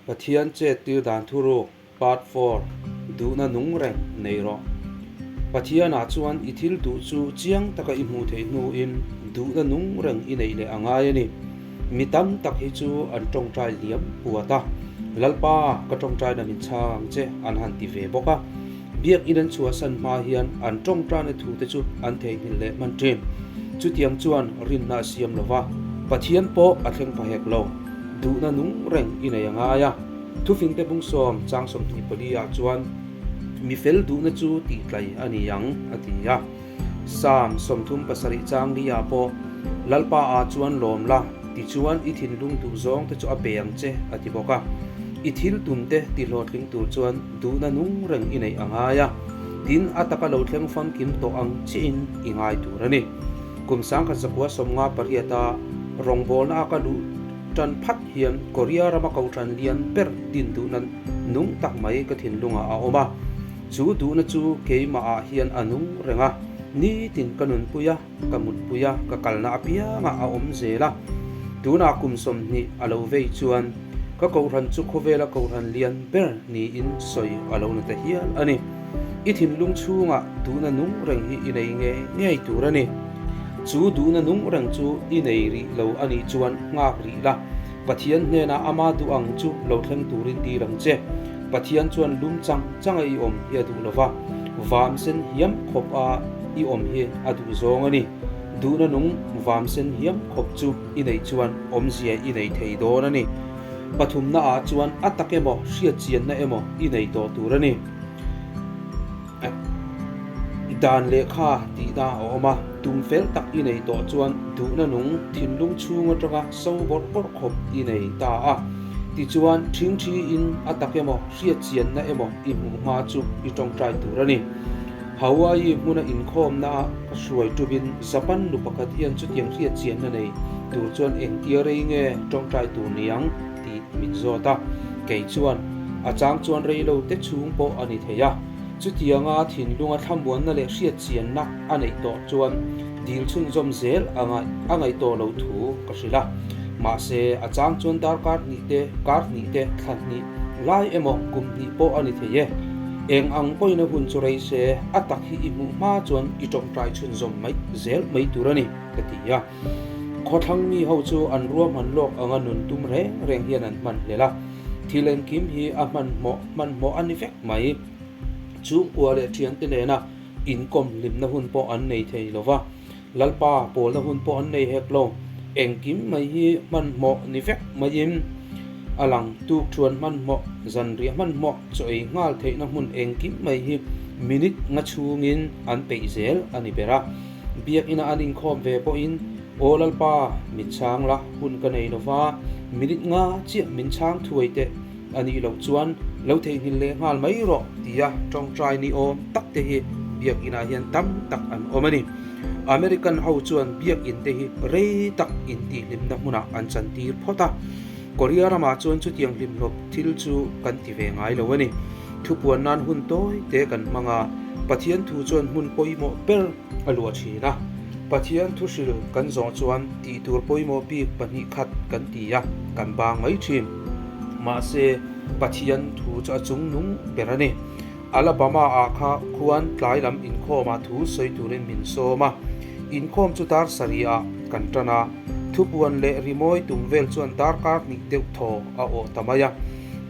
Pathian chet tir dan thuruk, Part 4, Duhna nung reng nei rawh. Pathianah chuan i thil duh chu chiang taka i hmuh theih hnuin duhna nung reng i neih leh a ngai a ni. Mi tam tak hi chu an tawngtai liam puat a, Lalpa, ka tawngtaina min chhang ang che an han ti ve bawk a. Biakin an chhuahsan hma hian an tawngtaina thute chu an theihnghilh leh hman thin. Chutiang chuan rinna a siam lo va, Pathian pawh a thleng pha hek lo. Duhna nung reng i nei a ngai a. Thufingte bungsawm chang 24 ah chuan, Mi fel duhna chu tihtlai a ni ang, a ti a. Psalm 37 chang li ah pawh, Lalpa ah chuan lawm la, tichuan i thinlung duh zawng te chu a pe ang che, a ti bawk a. I thil tum te tihlawhtling tur chuan duhna nung reng i neih a ngai a, tin a taka lo thleng famkim tawh ang chiahin i ngai tur a ni. Kum 1958 a rawngbawlna a ka luh tan phat hian Korea rama kohhran lian ber din duhna nung tak mai ka thinlungah a awm a. Chu duhna chu keimahah hian a nung reng a, nitin ka nunpui a, ka mutpui a, ka kalna apiangah a awm zel a. Tunah kum 20 a lo vei chuan ka kohhran chu khawvela kohhran lian ber niin sawi a lo na ta hial a ni. I thinlung chhungah duhna nung reng hi i nei ngei ngei tur a ni. Chu duhna nung reng chu i nei rih lo a nih chuan nghak rih la, Pathian hnenah ama duh ang chu lo thleng turin dil ang che. Pathian chuan lum chang changa i awm hi a duh lo va, vam sen hiam khawp a i awm hi a duh zawng a ni. Duhna nung vam sen hiam khawp chu i neih chuan awmzia i nei thei dawn a ni. Pathumna ah chuan a tak emaw hriatchianna emaw i nei tawh tur a ni. Dan lehkha tihna a awm a, tum fel tak i nei tawh chuan duhna nung thinlung chhung atanga so bawrh bawrh khawp i nei ta a. Tichuan, ṭhingṭhiin a tak emaw hriatchianna emaw i hmuh hma chu i ṭawngṭai tur a ni. Hawaii hmuna inkhawmna a ka hruai ṭubin Japan nu pakhat hian chutiang hriatchianna nei tur chuan engtia rei nge ṭawngṭai tur niang tih min zawt a. Kei chuan a chang chuan rei lo te chhung pawh a ni thei a. Chutianga thinlunga thlamuanna leh hriatchianna a neih tawh chuan dil chhunzawm zel a ngaih tawh lo thu ka hrilh a. Mahse, a chang chuan darkar hnih te, kar hnih te, thla hnih lai emaw kum hnih pawh a ni thei e. Eng ang pawhin a hun chu rei se, a tak hi i hmuh hma chuan i tawngtai chhunzawm mai zel mai tur a ni, ka ti a. Khawthlang mi ho chu an ruahman lawk anga nun tum reng reng hian an hman hlel a. Thil engkim hi a hmanhmawh hmanhmawh a ni vek mai. Chhungkua leh thiante nena inkawm hlimna hun pawh an nei thei lo va, Lalpa pawlna hun pawh an nei hek lo. Engkim mai hi hmanhmawh ni vek maiin a lang. Tukthuan hmanhmawh, zanriah hmanhmawh, chaw ei nghal theihna hmun engkim mai hi minute nga chhungin an peih zel a ni ber a. Biakina an inkhawm ve pawhin, Aw Lalpa, min chhang la, hun ka nei lo va, minute nga chiah min chhang thuai teh a nih loh chuan lo theihnghilh leh nghal mai rawh tia tawngtai ni awm tak te hi biakinah hian tam tak an awm a ni. American ho chuan biakin te hi rei tak intihhlimna hmunah an chantir phawt a, Korea ramah chuan chutiang hlimhlawp thil chu kan ti ve ngai lo a ni. Thupuan nan hun tawi te kan hmang a, Pathian thu chuan hmun pawimawh ber a luah thin a. Pathian thu hril kan zawh chuan tih tur pawimawh bik pahnih khat kan ti a, kan bang mai thin. Mahse, Pathian thu chu a chung nung ber a ni. Alabama ah kha khuan tlai lam inkhawmah thu sawi turin min sawm a. Inkhawm chu dar sarih ah kan tan a, thupuan leh rimawi tum vel chuan darkar hnih deuh thaw a awh ta mai a.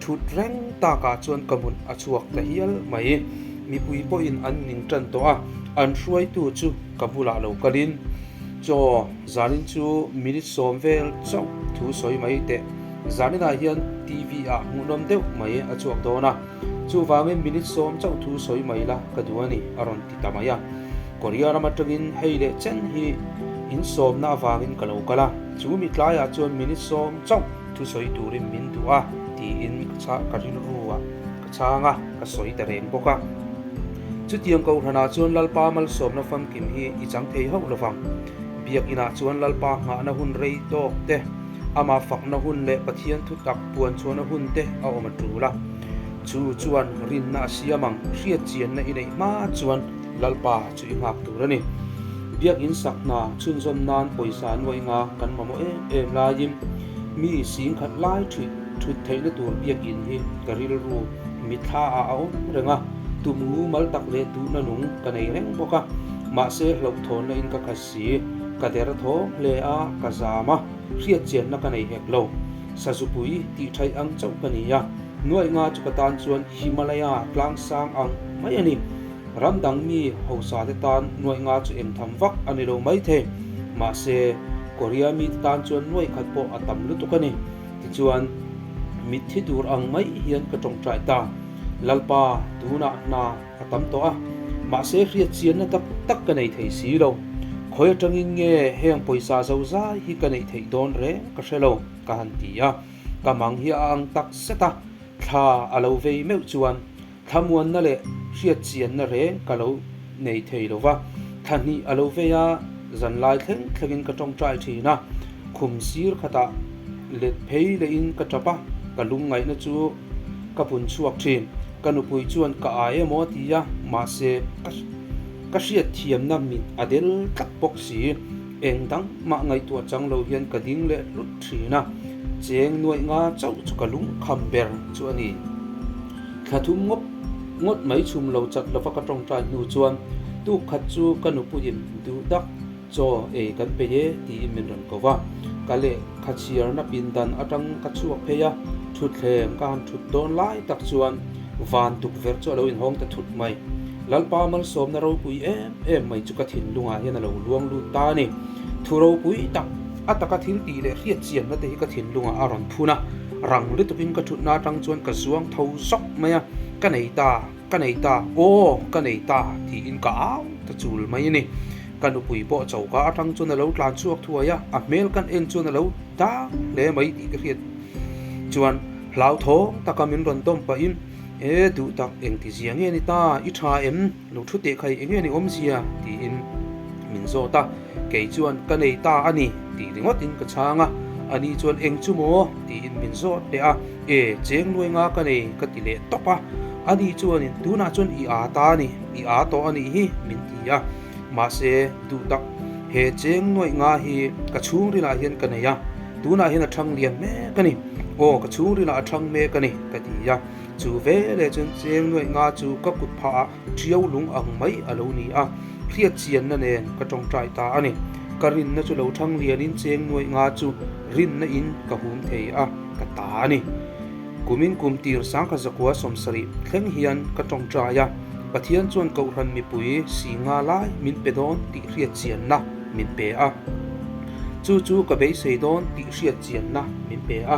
Thut reng takah chuan ka mun a chhuak ta hial mai. Mipui pawhin an ning tan tawh a, an hruaitu chu ka bulah lo kalin, Chaw, zanin chu minute 10 vel chauh thu sawi mai teh. Zaninah hian TV ah hmuhnawm deuh mai a chhuak dawn a, chuvangin minute 10 chauh thu sawi mai la ka duh a ni, a rawn ti ta mai a. Korea ram atangin hei leh chen hi insawmna avangin ka lo kal a, chu mi tlaiah chuan minute 10 chauh thu sawi turin min duh a, tiin ka rilru a. Ka chhang a, ka sawi ta reng bawk a. Chutiang kohhranah chuan Lalpa malsawmna famkim hi i chang thei hauh lovang. Biakinah chuan Lalpa nghahna hun rei tawk te, amah fakna hun leh Pathian thutak puan chhuahna hun te a awm a tul a. Chu chuan rinna a siam ang, hriatchianna i neih hma chuan Lalpa chu i nghak tur a ni. Biakin sak hna chhunzawm nan pawisa nuai nga kan mamawh em em laiin mi singkhat lai thih. Thut theihna tur biakinn hi ka rilru mitthla ah a awm reng a, tum mumal tak leh duhna nung ka nei reng bawk a. Mahse hlauhthawnna in ka khat si, ka der thaw hle a, ka zam a, hriatchianna ka nei hek lo. Sazupui tih thaih ang chauh ka ni a, nuaih nga chu ka tan chuan Himalaya tlang sang ang mai a ni. Ram dang mi hausa te tan nuaih nga chu eng tham vak a ni lo maithei. Mahse, Korea mi te tan chuan nuaih khat pawh a tam lutuk a ni. Tichuan, mitthi tur ang mai hian ka tawngtai ta. Lalpa, tunah hna a tam tawh a, mahse hriatchianna tak tak ka nei thei si lo. Khawi atangin nge heng pawisa zozai hi ka neih theih dawn reng ka hre lo, ka han ti a. Ka mang hi a ang tak zet a, thla a lo vei meuh chuan thlamuanna leh hriatchianna reng ka lo nei thei lo va. Thla hnih a lo vei a, zanlai thleng thlengin ka tawngtai thin a, khum sir khatah let phei lehin ka tap a, ka lungngaihna chu ka pun chhuak thin. Ka nupui chuan ka ai emaw a ti a, mahse ka hriatthiamna mit a del tlat bawk si. Eng dang mah ngaihtuah chang lo hian ka ding leh hlut thin a, cheng nuaih nga chauh chu ka lungkham ber chu a ni. Thla thum ngawt ngawt mai chhum lo chat lova ka tawngtai hnu chuan tuk khat chu ka nupuiin duh tak chaw ei kan pe e tiin min rawn ko va. Ka lehkha chhiarna pindan atang ka chhuak phei a, thutthleng ka han thut dawn lai tak chuan van tukverh chu a lo inhawng ta thut mai. Lalpa malsawmna ropui em em mai chu ka thinlungah hian a lo luang lut ta a ni. Thu ropui tak a taka thil tih leh hriat chianna te hi ka thinlungah a rawn phun a, rang lutukin ka thutna atang chuan ka zuang tho zawk mai a, Ka nei ta, ka nei ta, aw ka nei ta tiin ka au ta chul mai a ni. Ka nupui pawh choka atang chuan a lo tlan chhuak thuai a, a hmel kan en chuan a lo dang hle mai tih ka hriat chuan hlauthawng taka min rawn dawm pahin, E duh tak, engti zia nge ni ta, i tha em? Lo thu teh khai eng nge ni awmzia? tiin min zawt a, kei chuan ka nei ta a ni tih ringawtin ka chhang a, ani chuan eng chu maw? tiin min zawt leh a, E cheng nuai nga ka nei ka ti leh tawp a, ani chuanin tunah chuan i aa ta a ni, i aa tawh a nih hi min ti a, mahse duh tak he cheng nuaih nga hi ka chhungrilah hian ka nei a, tunah hian a thang lian mek a ni, aw ka chhungrilah a thang mek a ni ka ti a. Chu veleh chuan cheng nuaih nga chu ka kut phah ah ṭiau lung ang mai a lo ni a, hriat chianna nen ka tawngtai ta a ni. Ka rinna chu lo thang lianin cheng nuaih nga chu rinna in ka hum thei a, ka ta a ni. Kumin kum tir sangkhat zakua 70 thleng hian ka tawngtai a, Pathian chuan Kohhran mipui si nga lai min pe dawn tih hriat chianna min pe a. Chu chu ka beisei dawn tih hriat chianna min pe a.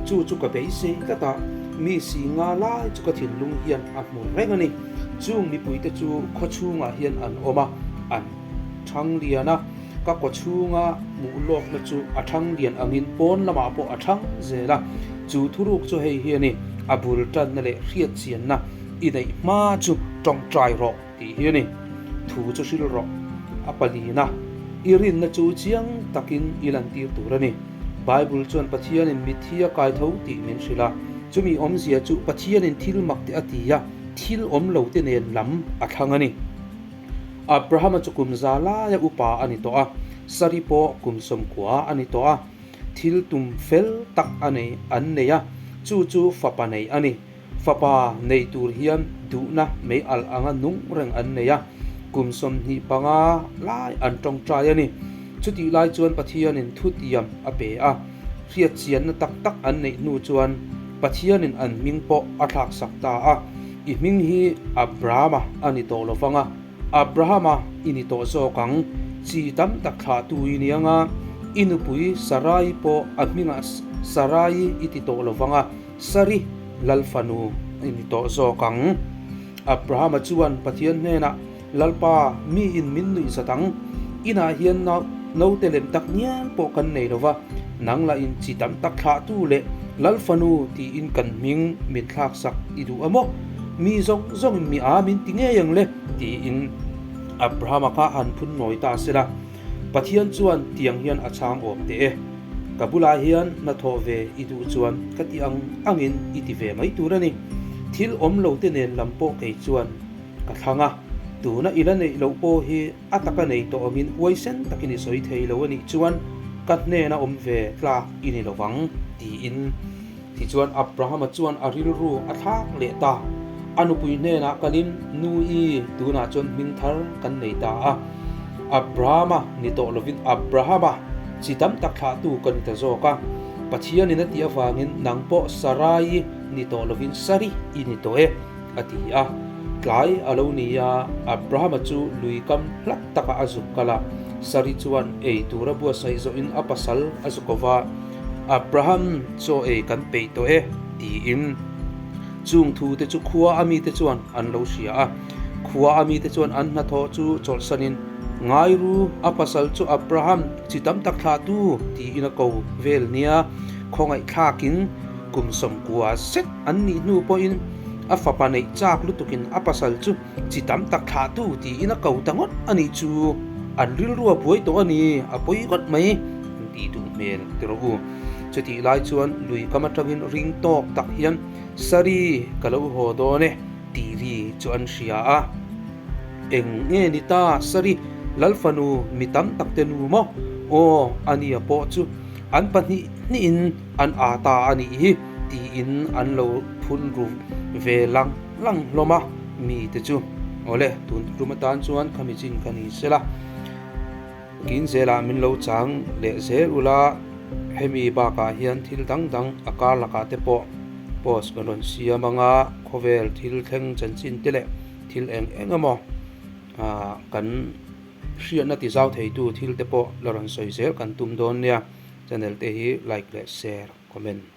Chu chu ka beisei tlat a, mi si nga lai chu ka thinlung hian a hmu reng a ni. Chung mipuite chu khaw chhungah hian an awm a, an thang lian a, ka kaw chhunga hmuh lawkna chu a thang lian angin pawn lamah pawh a thang zel a. Chu thuruk chu hei hi a ni, a bul tanna leh hriatchianna i neih hma chu tawngtai rawh tih hi a ni. Thu chu hril rawh, a palina i rinna chu chiang takin i lantir tur a ni. Bible chuan Pathianin mitthi a kai tho tih min hrilh a, chumi awmzia chu Pathianin thil mak te a ti a, thil awm lo te nen lam a thlang a ni. Abrahama chu kum za laia upa a ni tawh a, Sari pawh kum 90 a ni tawh a, thil tum fel tak a nei an nei a, chu chu fapa nei a ni. Fapa nei tur hian duhna mei alh anga nung reng an nei a, kum 25 lai an tawngtai a ni. Chutih lai chuan Pathianin thutiam a pe a, hriatchianna tak tak an neih hnu chuan Pathianin an hming pawh a thlaksak ta a, I hming hi Abrahama a ni tawh lovang a, Abrahama i ni tawh zawk ang, chi tam tak thlahtu i ni anga, i nupui Sarai pawh a hmingah Sarai i ti tawh lovang a, Sari lal fanu i ni tawh zawk ang. Abrahama chuan Pathian hnenah, Lalpa, miin min nuih zat ang. Inah hian naute lem tak ngial pawh kan nei lo va, nang lah in chi tam tak thlahtu leh lal fanu tiin kan hming min thlaksak i duh a maw? Mi zawng zawngin mi a min ti ngei ang le, tiin Abrahama kha han phun nawi ta se la. Pathian chuan tiang hian a chhang awm teh e. Ka bulah hian hnathawh ve i duh chuan ka ti ang angin i ti ve mai tur a ni. Thil awm lo te nen lam pawh kei chuan ka thlang a, tuna i la neih loh pawh hi a taka nei tawh angin huaisen takin i sawi thei lo a nih chuan ka hnena awm ve tlak i ni lovang tiin. Tichuan Abrahama chuan a rilru a thlak leh ta. A nupui hnenah kalin, Nu-i, tunah chuan hming thar kan nei ta a. Abrahama ni tawh lovin Abrahama chi tam tak thlahtu ka ni ta zawk a. Pathianin a tih avangin nang pawh Sarai ni tawh lovin Sari i ni tawh e, a ti a. Tlai a lo ni a, Abrahama chu lui kam hlat takah a zuk kal a. Sari chuan ei tura buatsaih zawhin a pasal a zuk ova, Abraham, chaw ei kan peih tawh e, tiin. Chung thu te chu khua a mite chuan an lo hria a. Khua a mite chuan an hnathawh chu chawlhsanin, Ngai ru, a pasal chu Abraham chi tam tak thlahtu, tiin a ko vel nia. Khawngaihthlakin kum 90 zet an nih hnu pawhin a fapa neih chak lutukin a pasal chu chi tam tak thlahtu tiin a ko ta ngawt a nih chu. An rilru a buai tawh a ni, a pawi ngawt mai, an tih duh hmel ti rawh u. Chutih lai chuan lui kam atangin ring tawk tak hian Sari ka lo haw dawn e tih ri chu an hria a. Eng nge ni ta Sari, Lalfanu mi tam tak te nu maw? Aw, ania pawh chu an pahnih hnihin an aa ta a nih hi tiin an lo phun ru ve lang lang hlawm a mite chu. Awle, tun tum atan chuan khami chin ka ni sela. Kin zelah min lo chang leh zel ula, hemi bakah hian thil dang dang a kar lakah te pawh post kan rawn siam anga khawvel thil thleng chanchin te leh thil eng eng emaw kan hriatna ti zau theitu thil te pawh la rawn sawi zel kan tum dawn nia. Channel te hi like leh share comment.